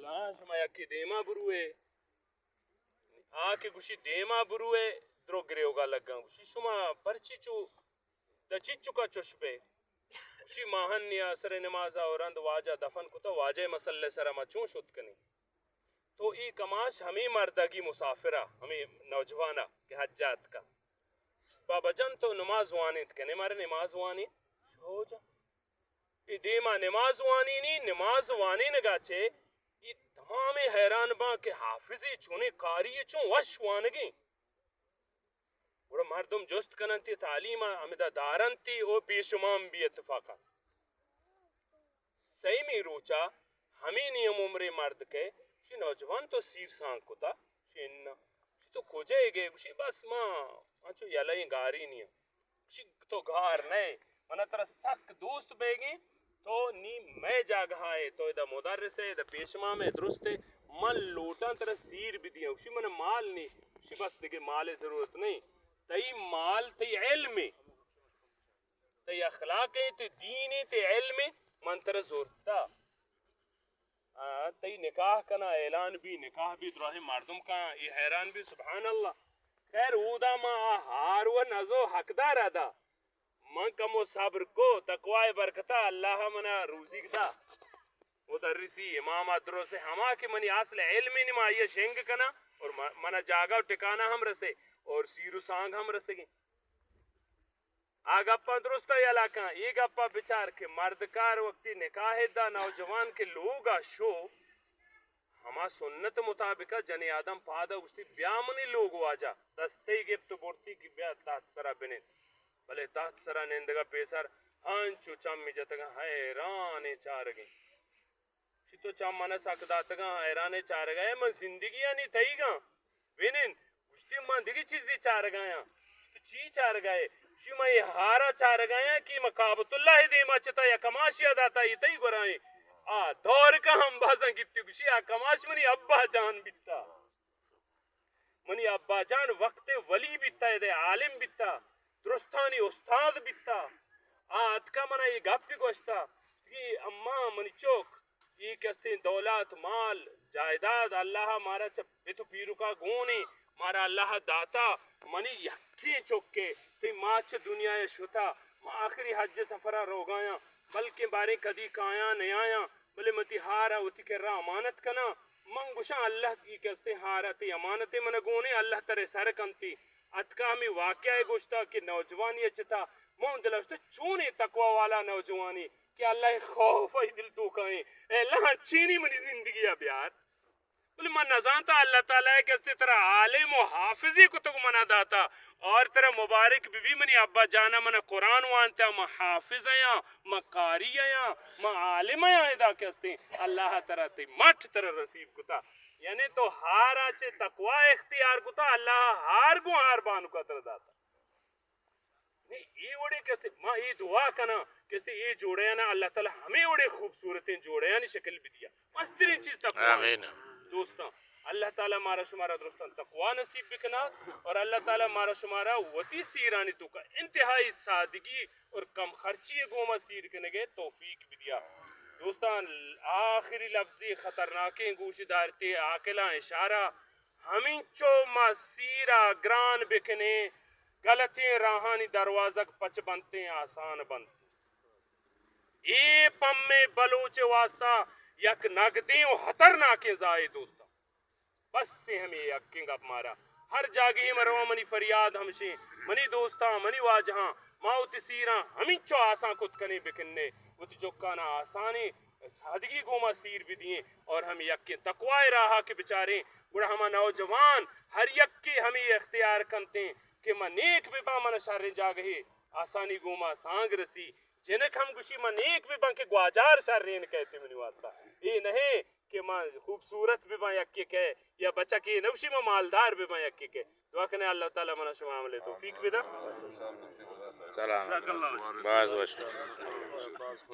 ہاں، شما یکی دیما بروئے، آ کہ گوشی دیما بروئے، درو گریوگا لگاں۔ گوشی شما پرچی چو، دا چچکا چش بے؟ گوشی ماہن نی آسر نمازا و رند واجہ دفن کتا، واجہ مسلے سرا ما چون شت کنی؟ تو ای کماش ہمیں مردگی مسافرہ، ہمیں نوجوانہ کہ حجات کا، بابا جان تو نماز وانیت کنے، مارا نماز وانین؟ ہو جا۔ اے دیما نماز وانینی، نماز وانینگا چے اے تمامیں حیران باں کہ حافظے چونیں قاری چون وش وانگیں۔ گڑا مردم جست کننتی، تعلیم ہمدا دارنتی، او پیشمان بی اتفاقا۔ سیمی روچا ہمیں نیم عمرے مرد کہ شی نوجوان تو سیر سانگ کتا؟ شی اناں۔ شی تو کجا گئے؟ گوشی بس ما انچو یلہ گاری نیاں۔ گوشی تو گار نئے، منا ترا سک دوست بیگیں، تو نی مئے جاگہا ئے، تو ادا مدرس ئے، ادا پیشمام ئے، درست ئے، من لوٹاں ترا سیر بدیاں۔ گوشی منا مال نی۔ گوشی بس دگہ مال ضرورت نہیں، تئی مال تئی علم ئے، تئی اخلاق ئے، تئی دین ئے، تئی علم ئے، من ترا زورتا۔ آ، تئی نکاح کنا، اعلان بی، نکاح بی، دراہیں مردم کاں، اے حیران بی، سبحان اللہ۔ خیر، اودا ما آ ہار و نزو حقدار ادا۔ من کمو صبر کو، تقوی برکتا اللہ منا روزیگ دا۔ مدرسی امام درس ہما کہ منی اصل علم نی ما آئی شنگ کنا اور م-، منا جاگہ و ٹکانہ ہم رسے اور سیر و سانگ ہم رسگیں۔ آ گپاں درستاں یلہ کن، اے گپا بچار کہ مردکار وقتی نکاح دا نوجوان کہ لوگا شو، ہما سنت مطابقا جنی آدم پادا گوشتی، بیا منی لوگ واجہ، دستے گپت و برتی کہ بیا تحت سرا بنند۔ بلے تحت سرا نندگا پیسر ہنچو چمی جتگاں، حیرانیں چارگیں۔ گوشی تو چم من سک داتگاں، حیرانیں چارگا ئے، من زندگی آنی تئیگاں۔ بنند۔ گوشتی من دگہ چیزے چارگایاں۔ گوشتی چی چارگائے؟ گوشی من اے ہارا چارگایاں کہ من کعبۃ اللہ دیما چتا یا کماشیا داتا، اے تئی گورائیں۔ آ دور کا ہم بازاں گپتی، گوشی آ کماش منی ابا جان بیتا۔ منی ابا جان وقت ولی بیتا، ادے عالم بیتا، درستانی استاد بیتا۔ آ اتکا منا اے گپی گوشتا کہ اماں منی چک، اے کہ استیں دولت، مال، جائیداد اللہ مارا چہ پت و پیرکا گونیں، مارا اللہ داتا، منی یکیں چکے، تئی ماں چہ دنیا شتا، ما آخری حج سفرا روگایاں، بلکیں باریں کدی کایاں نیایاں، بلے من تئی ہارا وتی کرا امانت کناں۔ من گوشاں، اللہ ای کہ استیں ہارا تئی امانتے من گونیں، اللہ ترے سر کنتی۔ اتکا ہمے واقعہ ء گوشتا کہ نوجوانی ء چتا من دل اشتا چونیں تقوی والا نوجوانی کہ اللہ ء خوف ء دل توکا ایں۔ اے اللہ چینی منی زندگی ء بیار۔ بلے من نزانتا اللہ تعالی ء کہ استیں ترا عالم و حافظے کتگ منا داتا اور ترا مبارک بہ بی منی ابا جانا منا قرآن وانتا، من حافظ ایاں، من قاری ایاں، من عالم ایاں، ادا کہ استیں اللہ ترا تئی مٹ ترا نصیب کتا۔ یعنی تو ہارا چہ تقوی اختیار کتا، اللہ ہار گوں ہار بانکا ترا داتا۔ نی اے وڑیں کسے، ما اے دعا کناں کسے اے جوڑیانا اللہ تعالی ہمے وڑیں خوبصورتیں جوڑیانی شکل بدیا۔ مستریں چیز تقوی۔ آمین۔ دوستاں، اللہ تعالی مارا شمارا درستاں تقوی نصیب بکنات اور اللہ تعالی مارا شمارا وتی سیرانی توکا انتہائی سادگی اور کم خرچی گوما سیر کنگے توفیق بدیا۔ دوستاں، آخری لفظی خطرناکیں گوش دارتے عاقلاں اشارہ، ہمینچو ما سیرا گران بکنیں، غلطیں راہانی دروازگ پچ بنتیں، آسان بنت۔ اے پمیں بلوچ واسطہ یک نگدیں و خطرناکیں زاہے دوستاں۔ بس اے ہمے یکیں گپ مارا۔ ہر جاگہے من رواں منی فریاد ہمشیں، منی دوستاں، منی واجہاں، ما وتی سیراں ہمینچو آسان کت کنیں بکنے، وتی چکانا آسانیں سادگی گوما سیر بدییں اور ہمے یکیں تقوی راہا کہ بچاریں، گڑا ہما نوجوان ہر یکے ہمے اختیار کنتیں کہ من نیک بباں، من شریں جاگہے آسانی گوما سانگ رسی۔ جنک ہم گوشی من نیک بباں کہ گواجار شرین کئیت منی واسطہ۔ اے نہ کہ من خوبصورت بباں یکے کئے، یا بچکے نہ گوشی من مالدار بباں یکے کئے۔ دعا کنے اللہ تعالی منا شما عمل توفیق بدا۔ سلام۔ جزاک اللہ۔ باز وش۔